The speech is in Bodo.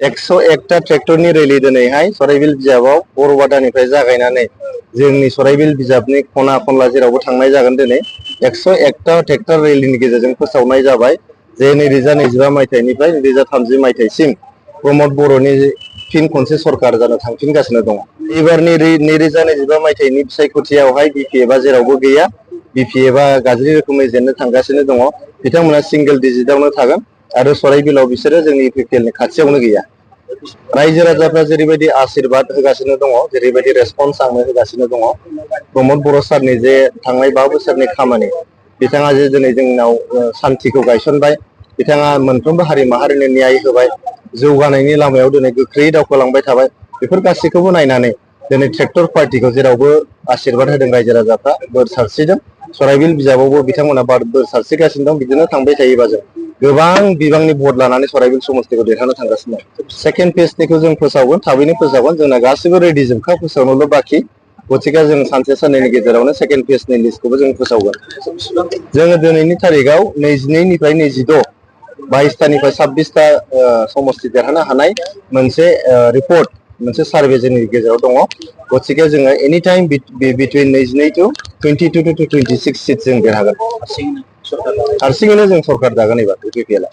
101टा ट्रेक्टरनि रेलि दिनैहाय सराइबिल बिजाबाव बरबादानिफ्राय जागायनानै जोंनि सराइबिल बिजाबनि खना खनला जेरावबो थांनाय जागोन दिनै 101टा ट्रेक्टर रेलिनि गेजेरजों फोसावनाय जाबाय जे 2025 मायथाइनिफ्राय 2030 मायथाइसिम प्रमद बर'नि फिन खनसे सरकार जानो थांफिनगासिनो दङ। एबारनि 2025 मायथाइनि बिसायख'थियावहाय बिपिएफआ जेरावबो गैया। बिपिएफआ गाज्रि रोखोमै जेननो थांगासिनो दङ। बिथांमोना सिंगेल डिजिटआवनो थागोन आरो सराइबिलाव बिसोरो जोंनि इपिपिएलनि खाथियावनो गैया। रायजो राजाफ्रा जेरैबायदि आशीर्बाद होगासिनो दङ, जेरैबायदि रेसपन्स आंनो होगासिनो दङ, प्रमद बर' सारनि जे थांनाय 5 बोसोरनि खामानि, बिथाङा जे दिनै जोंनाव सान्थिखौ गायसनबाय, बिथाङा मोनफ्रोमबो हारि माहारिनो न्याय होबाय, जौगानायनि लामायाव दिनै गोख्रैयै दावखोलांबाय थाबाय, बेफोर गासैखौबो नायनानै दिनै ट्रेक्टर पार्टिखौ जेरावबो आशीर्बाद होदों रायजो राजाफ्रा, बोर सारस्रिदों। सराइबिल बिजाबावबो बिथांमोना बोर सारस्रिगासिनो दं। बिदिनो थांबाय थायोबा जों गोबां बिबांनि भट लानानै सराइबिल समस्तिखौ देरहानो थांगासिनो दं। सेकेन्ड फेजनिखौ जों फोसावगोन, थाबैनो फोसावगोन, जोंना गासिबो रेडि जोबखा, फोसावनोल' बाखि। गतिके जों सानसे साननैनि गेजेरावनो सेकेन्ड फेजनि लिस्टखौबो जों फोसावगोन। जोङो दिनैनि तारिखआव 22 निफ्राय 26, 22टानिफ्राय 26टा समस्ति देरहानो हानाय मोनसे रिपर्ट, मोनसे सार्भे जोंनि गेजेराव दङ। गतिके जोङो any time between 22 to 22 to 26 seat जों देरहागोन। हारसिङैनो जों सरकार दागोन एबार इपिपिएलआ।